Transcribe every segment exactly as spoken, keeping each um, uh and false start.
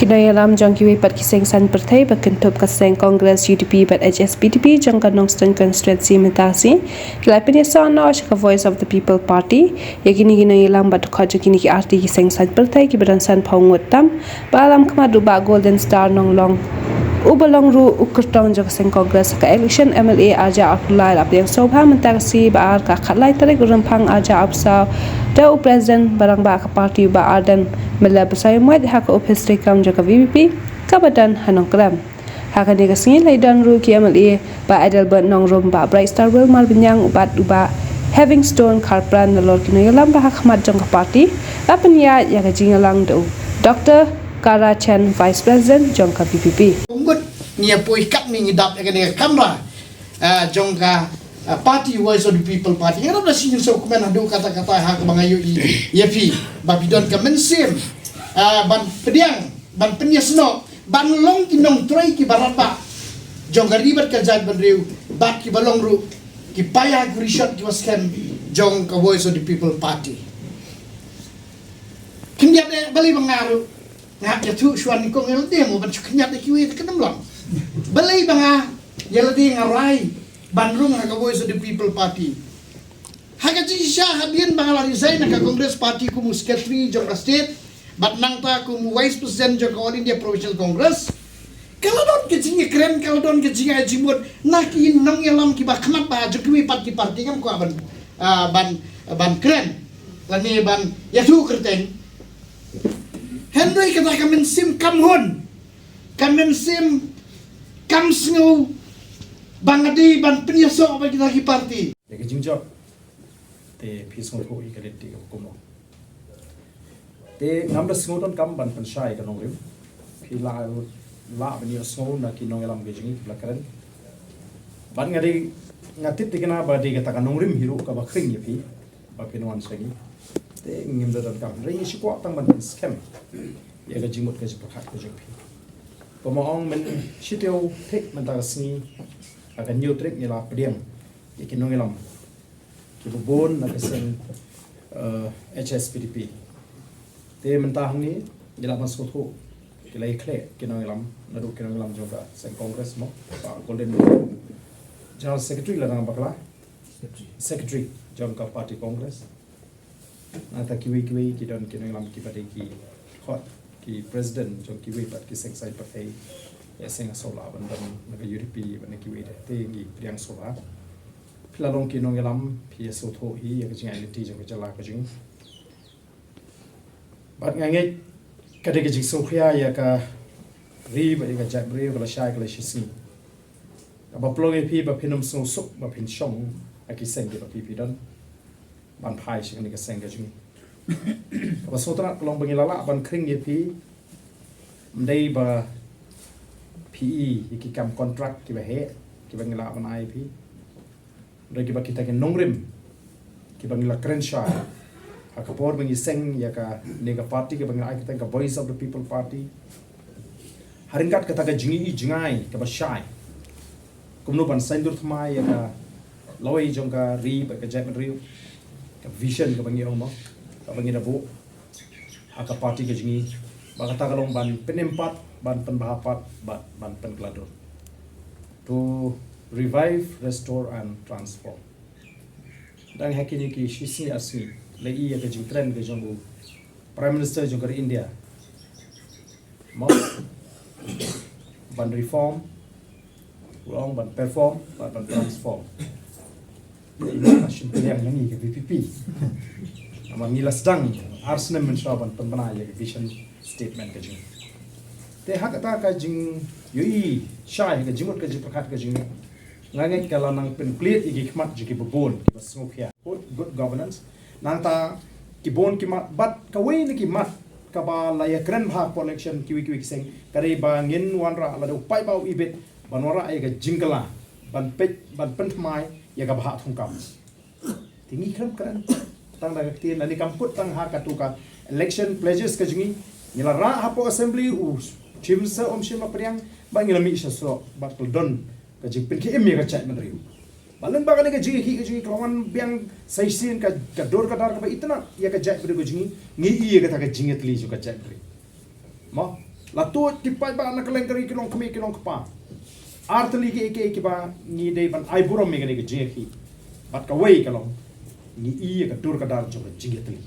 Ki nongïalam jong kiwei pat ki seng saiñ pyrthei ba kynthup ka seng Congress, U D P bad H S P D P jong ka Nongstoiñ constituency mynta ka sngi ki la pynïasoh noh sha ka Voice of the People Party. Ïa kine ki nongïalam bad dkhot jong kine ki arti ki seng saiñ pyrthei kiba don sanphew ngut tam ba la lam khmat u Bah Golden Star Nonglong, uba long ruh u kyrtong jong ka seng Congress ha ka election M L A arhajar arphew lai, la pdiang sngewbha mynta ka sngi ba ar ka khatlai tarik u Rymphang arhajar arphew saw da u President ba rangbah ka party u Bah Ardent Miller Basaiawmoit ha ka ophis treikam jong ka V P P kaba don ha Nongkrem. Ha kane ka sngi la ïadon ruh ki M L A Bah Adelbert Nongrum, Bah Brightstarwell Marbaniang bad u Bah Heavingstone Kharpran. Nalor ki nongïalam ba ha khmat jong ka party la pynïaid ïa ka jingïalang da u Doctor Kara Chen, Vice President jong ka V P P. Kumut ngi ïa poi katne ngi dap ïa kane ka kamra, ah, jong ka, ah, party Voice of the People Party. Ngi ruh da shisien sngewkmen haduh katta katta ha kaba nga ïohi ïa phi ba phi don ka mynsiem, ah, ban pdiang, ban pynïasnoh, ban long ki nongtrei kiba radbah jong ka ri bad ka jaitbynriew bad kiba long ruh ki paia ki rishot kiba skhem jong ka Voice of the People Party. Khyndiat eh, balei ba nga ruh nga ïathuh shuwa nyngkong ïa lade mo ban shu khyndiat eh kiwei te kyndoh long. Balei ba nga ïa lade nga rai ban rung ha ka Voice of the People Party. Ha ka jingshisha hadien ba nga la resign na ka Congress Party kum u secretary jong ka state bad nangta kum u vice president jong ka All India Provincial Congress, ka la don ka jingïakren, ka la don ka jingïaid jingmut na ki nongïalam kiba khmat bha jong kiwei pat ki party, ngam kwah ban, ah, ban, ban kren lane ban ïathuh kyrteng. Hynrei kata ka mynsiem kam hun, ka mynsiem kam sngew ba nga dei ban pynïasoh bad kita ki party. Ïa ka jingjop te phi sngewthuh ïa ka lynti kaba kumno. Te ngam da sngewdonkam ban pynshai ïa ka nongrim. Phi la, la ban ïohsngew na ki nongïalam ka jong ngi kiba la kren. Bad nga dei, nga tip te kane ba dei kata ka nongrim hi ruh kaba khring ïa phi ba phin wan sha ngi. Te ngim da donkam, hynrei ngi shu kwah tang ban pynskhem ïa ka jingmut ka jingpyrkhat ka jong phi. Kumba ong, men shitaïew thik mynta ka sngi, ha ka hynñiew tarik ngi la pdiang ïa ki nongïalam kiba bun na ka seng, eh, H S P D P. Te mynta hangne ngi lah ban sngewthuh ki la ïakhleh ki nongïalam, naduh ki nongïalam jong ka seng Congress mo, Bah Golden, General Secretary lada ngam bakla, Secretary. Secretary jong ka party Congress. Nangta kiwei kiwei ki don ki nongïalam kiba dei ki khot, ki president jong kiwei pat ki seng saiñ pyrthei. Ïa seng sawla ban don na ka U D P bad na kiwei de, te ngi pdiang sngewbha. Phi la long ki nongïalam, phi ïa sngewthuh hi ïa ka jingïaid lynti jong ka jylla ka jong ngi. Bad nga ngeit ka dei ka jingsngewkhia ïa ka ri bad ïa ka jaitbynriew ka lashai ka lashisngi. Kaba pynlong ïa phi ba phin ym sngewsuk ba phin shong ha ki seng kiba phi phi don ban phai sha kane ka seng ka jong ngi. Kaba sngewtynnat ka long ba ngi la lah ban khring ïa phi, ym dei ba phi i ïa ki kam contract kiba heh kiba ngi lah ban ai ïa phi. Hynrei kiba kita ki nongrim kiba ngi la kren shai ha ka por ba ngi seng ïa kane ka party kaba ngi la ai kyrteng ka Voice of the People Party. Ha ryngkat kata ka jingi jngai kaba shai kumno ban saiñdur thymmai ïa ka lawei jong ka ri bad ka jaitbynriew, ka vision kaba ngi ong mo, kaba ngi da buh ha ka party ka jong ngi, ba kata ka long ban pynim pat, ban pynbha pat bad ban pynkylla dur. To revive, restore and transform. Dang ha kine ki shisngi arsngi la i ïa ka jingkren ka jong u Prime Minister jong ka ri India, mo, ban reform, u ong ban perform bad ban transform. Ïa ka shin pynïang na ngi ka V P P. Namar ngi la sdang ar snem mynshuwa ban pynbna ïa ka vision statement ka jong ngi. Te ha kata ka jingïohi shai, ka jingmut ka jingpyrkhat ka jong ngi, nga ngeit ka la nang pynplied ïa ki khmat jong kiba bun kiba sngewkhia. Good, good governance. Nangta ki bun ki mat, bad kawei na ki mat kaba la ïakren bha ha ka por election kiwei kiwei ki seng, ka dei ba ngin wanrah lada u paidbah u ibit ban wanrah ïa ka jingkylla, ban peit, ban pynthymmai ïa ka bhah thungkam. Te ngi khlem kren tang da ka ktien lane kam kut tang ha katu ka election pledges ka jong ngi. Ngi la rah hapoh assembly, u Chief Minister um shim la pdiang, bad ngi la mih sha surok bad ka la don ka jingpynkhie im ïa ka jaitbynriew. Ba lyngba kane ka jingïakhih ka jong ngi ka la wan biang sa shisien ka, ka dur ka dar kaba itynnad ïa ka jaitbynriew ka jong ngi, ngi i ïa kata ka jingïatylli jong ka jaitbynriew. Mo, La tuid ki paidbah na kylleng ka ri ki long kmie ki long kpa. Ar tylli ki ei ki ei kiba ngi dei ban ai burom ïa kane ka jingïakhih. Bad kawei ka long, ngi ïohi ïa ka dur ka dar jong ka jingïatylli.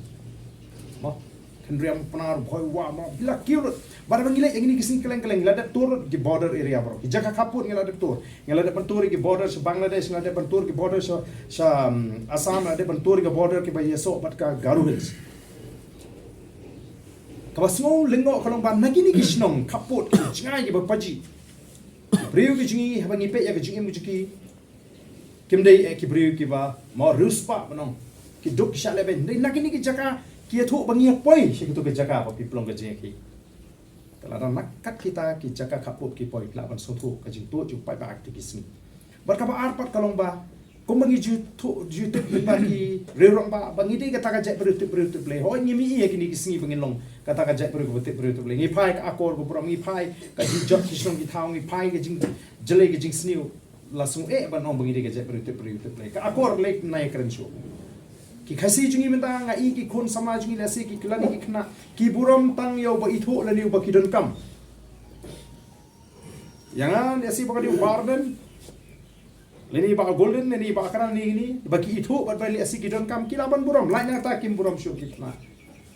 Mo, Khynriam, Pnar, Bhoi, Wa, mo, phi la kiew lut. Bad haba ngi leit ïa kine ki sngi kylleng kylleng, ngi la dep tur ki border area baroh. Ki jaka khappud ngi la dep tur. Ngi la dep ban tur ïa ki border sha Bangladesh, ngi la dep ban tur ki border sha, sha, um, Assam, ngi la dep ban tur ïa ki border kiba ïasoh bad ka Garo Hills. Kaba sngew lyngngoh ka long ba na kine ki shnong khappud, ki jngai kiba pajih, ki briew ki jong ngi, haba ngi peit ïa ka jingim ka jong ki, kim dei eh ki briew kiba, mo, riewspah ban ong, ki duk ki shah lehbeiñ. Hynrei na kine ki jaka ki ïathuh ba ngi ïa poi sha kito ki jaka ba phi pynlong ka jingïakhih. Te lada na kat kita ki jaka khappud ki poi, phi lah ban sngewthuh ka jingtuid jong u paidbah ha kito ki sngi. Bad kaba ar pat ka long ba, kumba ngi ju thuh, ju tip lyngba ki riew rangbah, ba ngi dei kata ka jaitbynriew tip briew tip Blei. Hooid, ngim ïohi ïa kine ki sngi ba ngin long kata ka jaitbynriew kaba tip briew tip Blei. Ngi phai ka akor ka burom, ngi phai ka jingjot ki shnong ki thaw, ngi phai ka jingjlei ka jingsniew. La sngew eh ban ong ba ngi dei ka jaitbynriew tip briew tip Blei. Ka akor leit nai kren shuh. Ki Khasi jong ngi mynta, nga ïohi ki khun samla jong ngi, lehse ki khyllani ki khynnah, ki burom tang ïa uba ithuh lane uba ki donkam. Ïa nga, lehse ba ka dei u Bah Ardent, lane Bah Golden, lane Bah Kran, lane, lane ba ki ithuh bad ba lehse ki donkam, ki lah ban burom. Lait na kata kim burom shuh ki khynnah.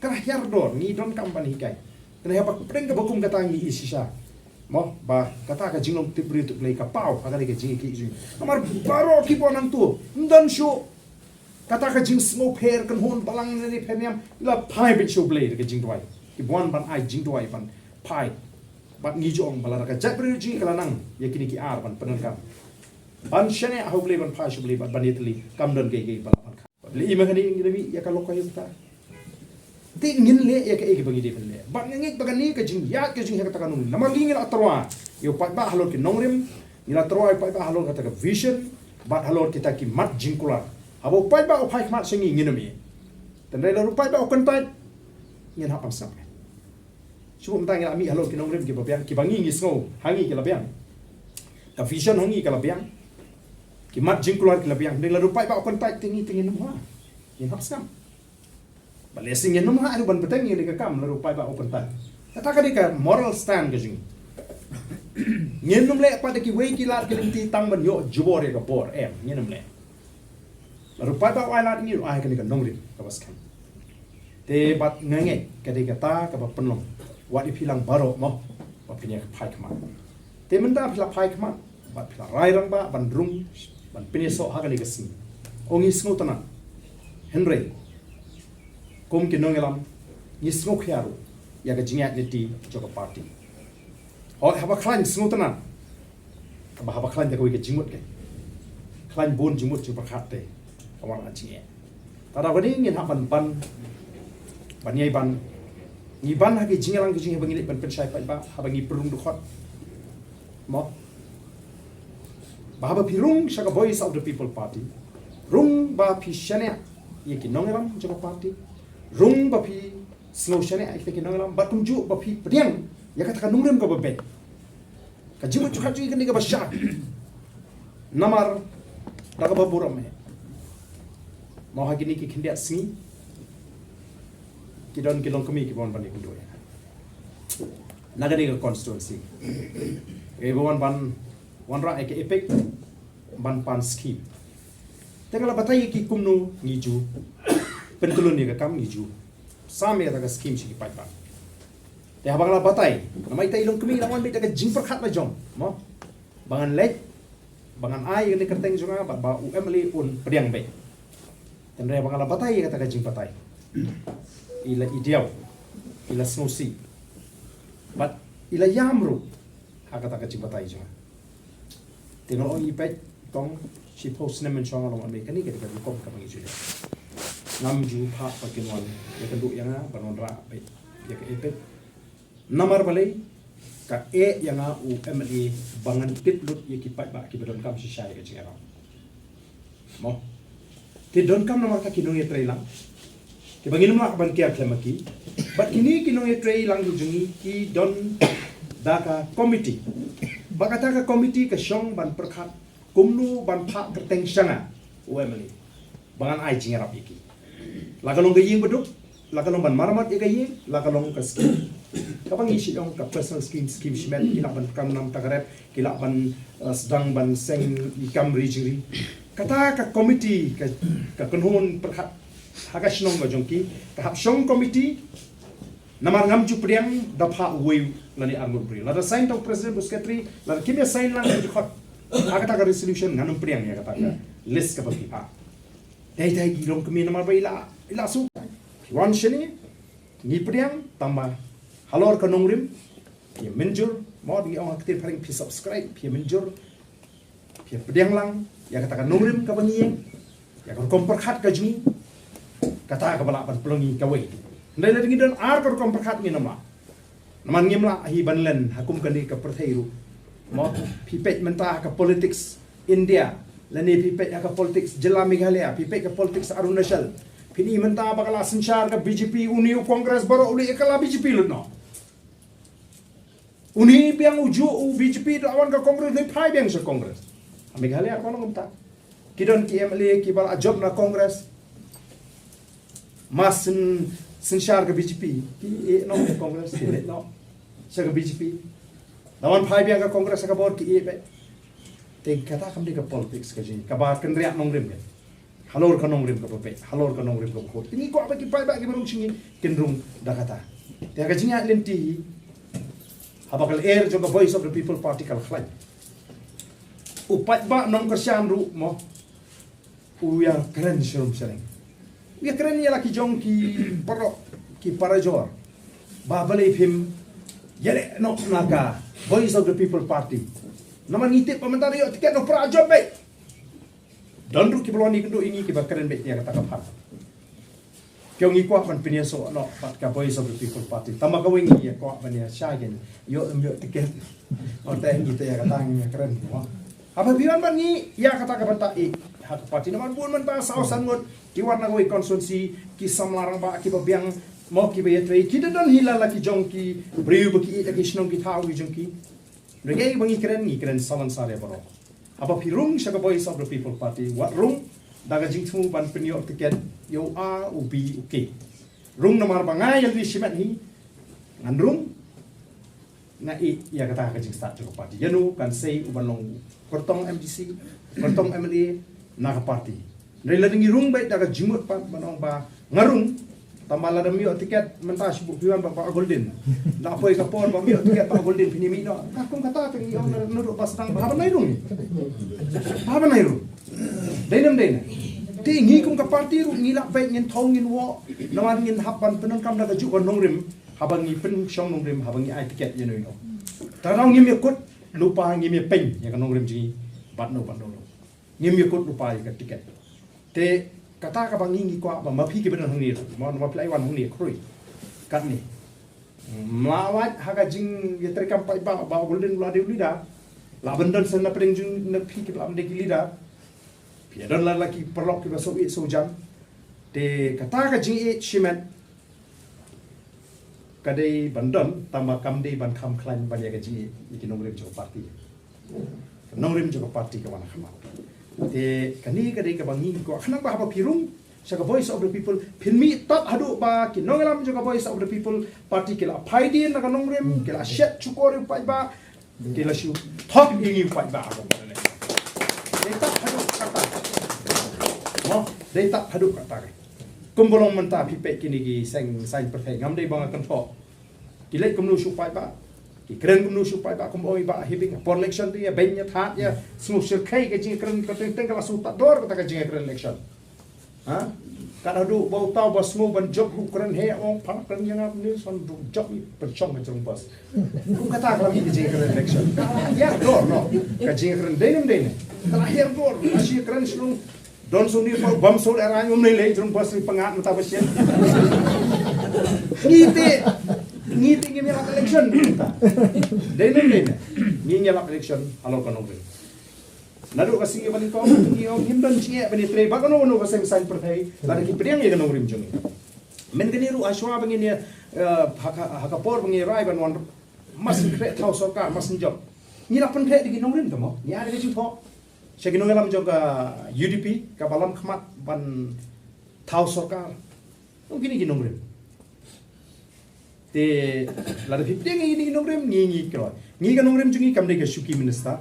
Ka la hiar dor, ngi donkam ban hikai. Te haba pdeng kaba kum kata ngi ïohi shisha, mo, ba kata ka jinglong tip briew tip Blei ka paw ha kane ka jingïakhih jong ngi. Namar baroh ki bun hangto, ym don shuh kata ka jingsngewpher kynhun balang ne pher niam, la phai beit sha U Blei da ka jingduwai. Ki bun ban ai jingduwai ban phai. Bad ngi ju ong ba lada ka jaitbynriew jong ngi ka la nang ïa kine ki ar ban pyndonkam, ban shaniah ha U Blei, ban phai sha U Blei bad ban ïatylli, kam don kaei kaei ba lah ban kha. Bad lei ma kane ngi la mih ïa ka lok ka ïa kata. Te ngin leh ïa kaei kaba ngi dei ban leh. Bad nga ngeit ba kane ka jingïaid ka jong ngi ha kata ka nongrim. Namar ngi, ngi la tyrwa ïa u paidbah halor ki nongrim, ngi la tyrwa ïa u paidbah halor kata ka vision, bad halor kita ki mat jingkular. Haba u paidbah u phai khmat sha ngi, ngin ym ïeh. Tang hynrei lada u paidbah u kyntait, ngin hap ban sngap. Shu mynta ngi la mih halor ki nongrim kiba biang, kiba ngi ngi sngew ha ngi ki la biang. Ka vision ha ngi ka la biang. Ki mat jingkular ki la biang. Hynrei lada u paidbah u kyntait, te ngi, te ngin ym lah. Ngin hap sngap. Bad lehse ngin ym lah ruh ban bteng ïa kane ka kam lada u paidbah u kyntait. Kata ka dei ka moral stand ka jong ngi. Ngin ym leh pat da kiwei ki lad ki lynti tang ban ïoh jubor ïa ka bor, em, ngin ym leh. Lada u paidbah u ai lad, ngi ruh ai kane ka nongrim kaba skhem. Te bad nga ngeit ka dei kata kaba pynlong wat ïa phi lang baroh, mo, ba phin ïa phai khmat. Te mynta phi la phai khmat bad phi la rai rangbah ban rung, ban pynïasoh ha kane ka sngi. Ong ngi sngewtynnat. Hynrei kum ki nongïalam, ngi sngewkhia ruh ïa ka jingïaid lynti jong ka party. Hooid, haba khlaiñ sngewtynnat. Haba, haba khlaiñ da kawei ka jingmut, ka khlaiñ bun jingmut jingpyrkhat te ka wan ha jingeh. Te da kane ngin hap ban, ban, ban ïai ban, ngi ban ha ki jingïalang ki jingeh ba ngi leit ban pynshai paidbah, haba ngi pynrung dkhot, mo. Ba haba phi rung sha ka Voice of the People Party, rung ba phi shaniah ïa ki nongïalam jong ka party, rung ba phi sngew shaniah ïa kita ki nongïalam, bad kumjuh ba phi pdiang ïa kata ka nongrim kaba beit. Ka jingmut jingpyrkhat jong ngi kane kaba shai. Namar da kaba burom eh, mo, ha kine ki khyndiat sngi ki don ki longkmie kiba wan ban ïakynduh ïa nga na kane ka constituency. Kiba wan ban wanrah ïa ka EPIC ban pan scheme. Te nga la batai ïa ki kumno ngi ju pyntyllun ïa ka kam, ngi ju sam ïa kata ka scheme sha ki paidbah. Te haba nga la batai, namar ita i longkmie i la wan beit da ka jingpyrkhat la jong, mo, ba ngan leit, ba ngan ai ïa kane ka kyrteng jong nga, ba, ba u MLA un pdiang beit. Te hynrei haba nga la batai ïa kata ka jingbatai, i la i diaw, i la sngewsih, bad i la ïam ruh ha kata ka jingbatai jong nga. Te nga la ong, i peit, kong, shiphew snem mynshuwa nga long MLA, kane ka dei ka rukom kaba ngi ju leh. Ngam ju phah ba kin wan ïakynduh ïa nga ban wanrah beit ïa ka EPIC. Namar balei? Ka eh ïa nga u MLA ba ngan tip lut ïa ki paidbah kiba donkam shisha ïa ka jingïarap. Mo. Ki donkam namar ka ki nongïatreilang kiba ngin ym lah ban kiar khlem ma ki. Bad kine ki nongïatreilang ki jong ngi ki don da ka komiti. Ba kata ka komiti ka shong ban pyrkhat kumno ban phah kyrteng sha nga u MLA ba ngan ai jingïarap ïa ki. La ka long ka ïing baduk, la ka long ban maramot ïa ka ïing, la ka long ka skim Kaba ngi shu ong ka personal scheme, scheme shimet, ki lah ban kam nam ta ka rep, ki lah ban, eh, sdang ban seng i kam ri jingri. Kata ka committee, ka, ka kynhun pyrkhat ha ka shnong ka jong ki, ka hap shong committee, namar ngam ju pdiang da phah uwei lane arngut briew. Lada sign tang president bad secretary, lada kim ïa sign lang ka jingkhot ha kata ka resolution, ngan ym pdiang ïa kata ka list kaba phi phah. Dei dei ki long kmie namar ba i la, i la suk. Phi wan shane, ngi pdiang, tangba halor ka nongrim, phi mynjur, mo, ngi ong ha ktien phareng, phi subscribe, phi mynjur, phi pdiang lang ïa kata ka nongrim kaba ngi ïeng, ïa ka rukom pyrkhat ka jong ngi, kata kaba lah ban pynlong ïa kawei. Hynrei lada ngi don ar ka rukom pyrkhat ngin ym lah. Namar ngim lah hi ban len ha kum kane ka pyrthei ruh. Mo, phi peit mynta ha ka politics India, lane phi peit ha ka politics jylla Meghalaya, phi peit ka politics Arunachal. Phin i mynta ba ka la synshar ka B J P, une u Congress baroh u leh ïa ka la B J P lut noh. Une biang u juh u B J P, da wan ka Congress, une phai biang sha Congress. Ha Meghalaya ka long kumta. Ki don ki M L A kiba la jop na Congress. Mas syn, synshar ka B J P, ki ïeh noh ka Congress, ki leit noh sha ka B J P. Da wan phai biang ka Congress ha ka bor, ki ïeh beit. Te kata kam dei ka politics ka jong ngi, kaba kynriah nongrim ka. Halor ka nongrim kaba beit, halor ka nongrim kaba khuid. Te ngi kwah ba ki paidbah kiba rung sha ngi kin rung da kata. Te ha ka jingïaid lynti hi, haba ka lyer jong ka Voice of the People Party ka la khlaiñ, u paidbah nongkyrshan ruh, mo, u ïakren sharum shaneng. U ïakren ïa la ki jong ki paralok, ki parajor, ba balei phim ïaleh noh na ka Voice of the People Party. Namar ngi tip ba mynta da ïoh tiket noh, para jop beit. Don ruh kiba la wan ïakynduh ïa ngi kiba kren beit ïa kata ka phang. Ki ong ngi kwah ban pynïasoh noh bad ka Voice of the People Party. Tangba kawei ngi ïa kwah ban ïa shai kein, ïoh ym ïoh tiket. Ong te ngi te ïa kata ngi ïa kren, mo. Haba phi wan bad ngi ïa kata ka bynta, eh, ha ka party namar bun mynta saw san ngut ki wan na kawei constituency, ki samla rangbah kiba biang, mo, kiba ïatrei, ki da don hi la la ki jong ki briew ba ki ïeit ha ki shnong ki thaw ki jong ki. Hynrei ba ngi kren, ngi kren sa lane sa re baroh. Haba phi rung sha ka Voice of the People Party, wat rung da ka jingthmu ban pynïoh tiket ïa u A, u B, u K. Rung namar ba nga ïalade shimet hi, ngan rung, nga ïeh ïa kata ka jingstad jong ka party. Ïano kan sei u ban long kyrtong M D C, kyrtong M L A na ka party. Hynrei lada ngi rung beit da ka jingmut pat ban ong ba nga rung, tangba lada ym ïoh tiket mynta shu buh phi wan bad Bah Golden. Da poi ka por ba ym ïoh tiket Bah Golden phin ïa mih noh. Ka kum kata te ngi ong na, naduh ba sdang ba haba nai rung. Haba nai rung. Dei ne ym dei ne. Te ngi kum ka party ruh ngi lah beit ngin thew ngin wad, namar ngin hap ban pyndonkam da kajuh ka nongrim haba ngi pynshong nongrim, haba ngi ai tiket ïano ïano. Te ngi ngim ïakut lypa, ngim ïapeiñ ïa ka nongrim jong ngi bad no bad no. Ngim ïakut lypa ïa ka tiket. Te kata kaba ngi ngi kwah ba ma phi kiba don hangne, ma, ma phi la wan hangne khrui katne, ym lah wad ha ka jingïatreikam paidbah ba u Golden u la dei u leader. Lah ban don shen na pdeng jong na phi kiba lah ban dei ki leader. Phi ïa don la la ki paralok kiba shu ïeit shu jan. Te kata ka jingïeit shimet ka dei ban don, tangba kam dei ban kham khlaiñ ban ïa ka jingïeit ïa ki nongrim jong ka party. Ka nongrim jong ka party ka wan ha khmat. Te kane ka dei kaba ngi kwah, khnang ba haba phi rung sha ka Voice of the People, phin mih tad haduh ba ki nongïalam jong ka Voice of the People Party ki la phai dien na ka nongrim, ki la shet shukor ïa u paidbah, ki la shu thok ïa ngi u paidbah. Dei tad haduh kata. Mo, dei tad haduh kata. Kumba long mynta phi peit kine ki seng saiñ pyrthei, ngam dei ba nga kynthoh. Ki leit kumno sha u paidbah, ki kren kumno sha u paidbah, kumba ong i Bah Hibing, por election te ïa beiñ ïa thad ïa sngewsih, ka jingkren ka teng teng ka la sngewthuh dor kata ka jingkren election. Ha? Ka da duh ba uta uba sngew ban jop ruh kren, heh, ong pha kren ïa nga ne, san ruh jop i pynshong ka jrong bus. Ruh kata ka la mih ka jingkren election. Ka la hiar dor noh ka jingkren, dei ne ym dei ne. Ka la hiar dor, ka jingkren shlong. Don sngewdei ba bam sngewdei, ra ngam lei lei jrong bus ri pyngngad mynta ba shen. Ngi te, ngi te ngim ïalap election mynta. Dei ne ym dei ne. Ngi ngim ïalap election halor ka nongrim. Naduh ka sngi ba nyngkong ngi ong ngim don jingeh ban ïatrei bad kano kano ka seng saiñ pyrthei lada ki pdiang ïa ka nongrim jong ngi. Mynta kane ruh hashwa ba ngin ïa, eh, ha ka, ha ka por ba ngi rai ban wan, mas khreh thaw sorkar, mas jop. Ngi la pynkhreh da ki nongrim te mo. Ngi ai da ka jingthoh sha ki nongïalam jong ka U D P kaba lam khmat ban thaw sorkar. Ong kine ki nongrim. Te lada phi pdiang ïa kine ki nongrim, ngi ngi kloi. Ngi ka nongrim jong ngi kam dei ka shuki minister,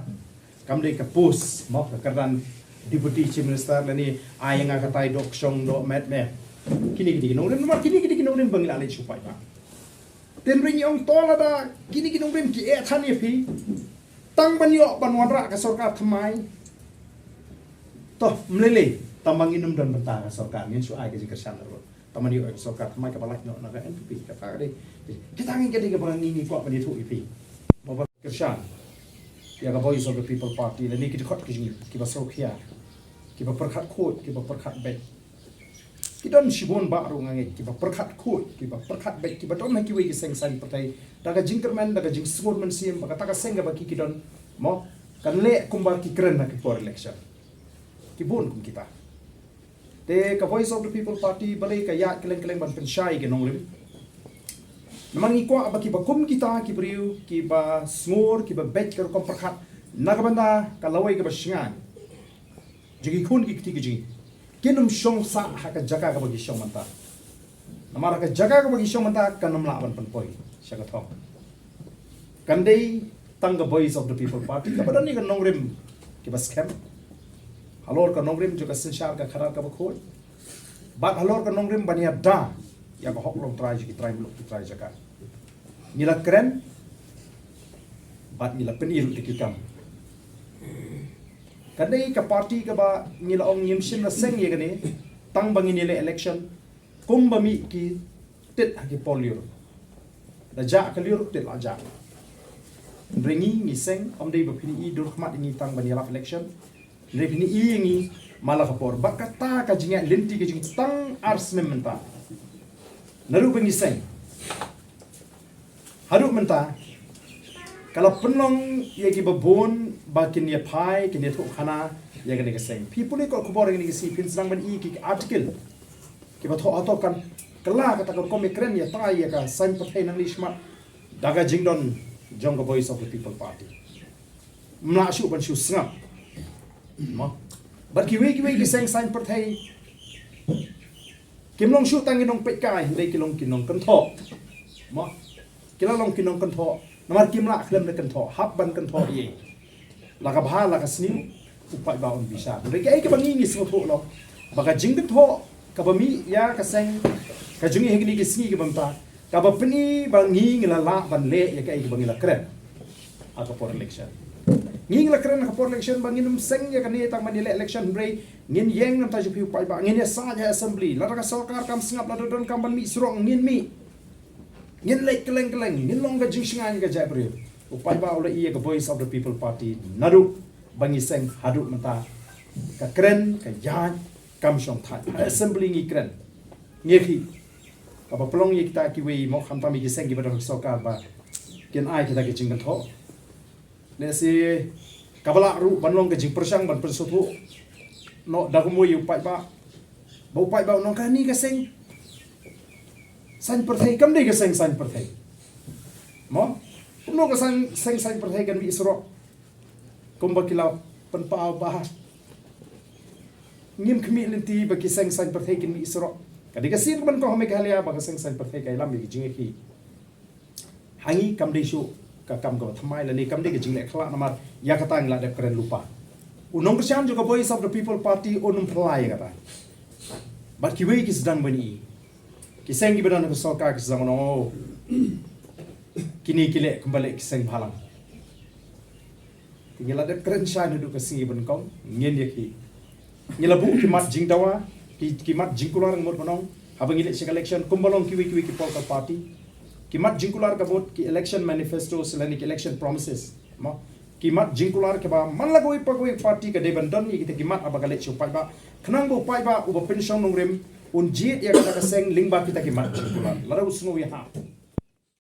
kam dei ka post, mo, ka kyrdan deputy chief minister lane ai nga ka tai doh kshong doh met me. Kine kine ki nongrim, namar kine kine ki nongrim ba ngi la leit shu paidbah. Te ngi ong to lada kine ki nongrim ki eh than ïa phi, tang ban ïoh ban wanrah ka sorkar thymmai. To, mlei lei, tang ba ngin ym don bynta ka sorkar, ngin shu ai ka jingkyrshan ruh. Tang ban ïoh ka sorkar thymmai kaba lait noh na ka N P P, kata ka dei. Kita ngi ka dei kaba ngi ngi kwah ban ïathuh ïa phi. Ba ba kyrshan ïa ka Voice of the People Party lane ki dkhot ki jong ngi, kiba sngewkhia, kiba pyrkhat khuid, kiba pyrkhat beit. Ki don shibun bah ruh nga ngeit, kiba pyrkhat khuid, kiba pyrkhat beit, kiba don ha kiwei ki seng saiñ pyrthei, da ka jingkyrmen, da ka jingsngur mynsiem ba kata ka seng kaba ki ki don, mo, kan leh kumba ki kren ha ki por election. Ki bun kum kita. Te ka Voice of the People Party balei ka ïaid kylleng kylleng ban pynshai ki nongrim. Namar ngi kwah ba kiba kum kita ki briew, kiba sngur, kiba beit ka rukom pyrkhat na ka bynta ka lawei kaba shngaiñ jong ki khun ki kti ki jong ngi, kin ym shong sah ha ka jaka kaba ki shong mynta. Namar ha ka jaka kaba ki shong mynta kan ym lah ban pynpoi sha ka thong. Kan dei tang ka Voice of the People Party kaba don ïa ka nongrim kiba skhem halor ka nongrim jong ka synshar ka khadar kaba khuid, bad halor ka nongrim ban ïada ïa ka hok longtrai jong ki trai muluk ki trai jaka. Ngi la kren bad ngi la pyni ruh da ki kam. Kan dei ka party kaba ngi la ong ngim shym la seng ïa kane, tang ba ngin ïaleh election kumba mih ki tit ha ki por lyiur. La jah ka lyiur, tit la jah. Hynrei ngi ngi seng, ym dei ba phin i dur khmat ïa ngi tang ban ïalap election. Hynrei phin i ïa ngi man la ka por. Bad kata ka jingïaid lynti ka jong ngi tang ar snem mynta, naduh ba ngi seng haduh mynta, ka la pynlong ïa kiba bun ba kin ïa phai, kin ïathuh khana ïa kane ka seng. Phi pule kot khubor ïa kane ka sngi, phin sdang ban i ki article kiba thoh hato kan kylla kata ka rukom ïakren ïatai ïa ka saiñ pyrthei nangne shakhmat da ka jingdon jong ka Voice of the People Party. Ym lah shuh ban shu sngap, mo. Bad kiwei kiwei ki seng saiñ pyrthei kim long shuh tang ki nongpeitkai, hynrei ki long ki nongkynthoh, mo. Ki la long ki nongkynthoh namar kim lah khlem da kynthoh, hap ban kynthoh ïa la ka bha la ka sniew, u paidbah un bishar. Hynrei kaei kaba ngi ngi sngewthuh long ba ka jingkynthoh kaba mih ïa ka seng ka jong ngi ha kine ki sngi kiba mynta, kaba pyni ba ngi ngi la lah ban leh ïa kaei kaba ngi la kren ha ka por election. Ngi ngi la kren ha ka por election ba ngin ym seng ïa kane tang ban ïaleh election, hynrei ngin ïeng na ka bynta jong phi u paidbah, ngin ïasaid ha assembly, lada ka sorkar kam sngap, lada donkam ban mih surok, ngin mih. Ngin leit kylleng kylleng, ngin long ka jingshngaiñ ka jaitbynriew. U paidbah u la i ïa ka Voice of the People Party naduh ba ngi seng haduh mynta. Ka kren, ka ïaid kam shong thait. Ha assembly ngi kren, ngi khih. Kaba pynlong ïa kita kiwei, mo, khamtam ïa ki seng kiba don ha sorkar ba kin ai kita ki jingkynthoh. Lehse kaba lah ruh ban long ka jingpyrshang ban pynsngewthuh noh da kumno ïa u paidbah, ba u paidbah u ong kane ka seng saiñ pyrthei kam dei ka seng saiñ pyrthei, mo. Kumno ka seng seng saiñ pyrthei kan mih surok? Kumba ki la pynpaw ba ngim khmih lynti ba ki seng saiñ pyrthei kin mih surok. Ka dei ka sien ka ban kong ha Meghalaya ba ka seng saiñ pyrthei ka ïalam ïa ki jingïakhih. Ha ngi kam dei shuh ka kam kaba thymmai lane kam dei ka jingleh khyllah namar ïa kata ngi la dep kren lypa. U nongkyrshan jong ka Voice of the People Party un ym phylla ïa kata. Bad kiwei ki sdang ban i, ki seng kiba don ha ka sorkar ki sdang ban ong, oh, kine ki leh kumba leh ki seng bhalang. Te ngi la dep kren shai naduh ka sngi ba nyngkong, ngin ïakhih. Ngi la buh ki mat jingdawa, ki, ki mat jingkular, nga mut ban ong, haba ngi leit sha ka election, kumba long kiwei kiwei ki political party. Ki mat jingkular ka mut ki election manifestos lane ki election promises, mo. Ki mat jingkular kaba man la kawei pa kawei party ka dei ban don ïa kita ki mat haba ka leit sha u paidbah, khnang ba u paidbah uba pynshong nongrim un jied ïa kata ka seng lyngba kita ki mat jingkular. Lada u sngew ïahap,